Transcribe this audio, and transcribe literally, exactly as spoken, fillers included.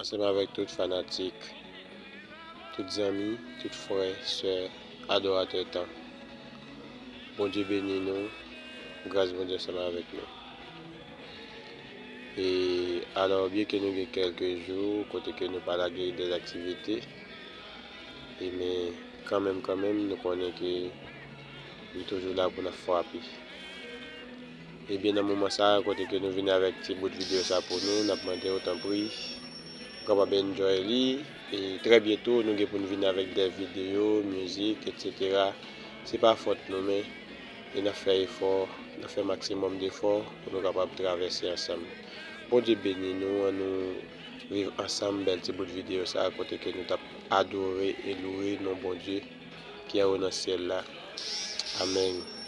Ansanm avèk tout fanatik, tout zanmi, tout frè, sè, adoratè tan. Bondye beni nou, gras Bondye ansanm avèk nou. E alò, byen ke nou gen kèlke jou kote ke nou pa lage de aktivite, e men kanmenm, kanmenm, nou konnen ke nou toujou la pou n ap frape. Ebyen, nan moman sa a, kote ke nou vin avèk ti bout videyo sa pou nou, n ap mande w, tanpri, ou kapab enjoy li. E trè byento, nou gen pou n vin avèk de videyo, mizik, etsetera. Se pa fòt nou, men e n ap fè efò, n ap fè maksimòm defò pou nou kapab travèse ansanm. Bondye beni nou, an nou viv ansanm bèl ti bout videyo sa a, kote ke nou t ap adore e loure non Bondye ki anwo nan syèl la. Amèn.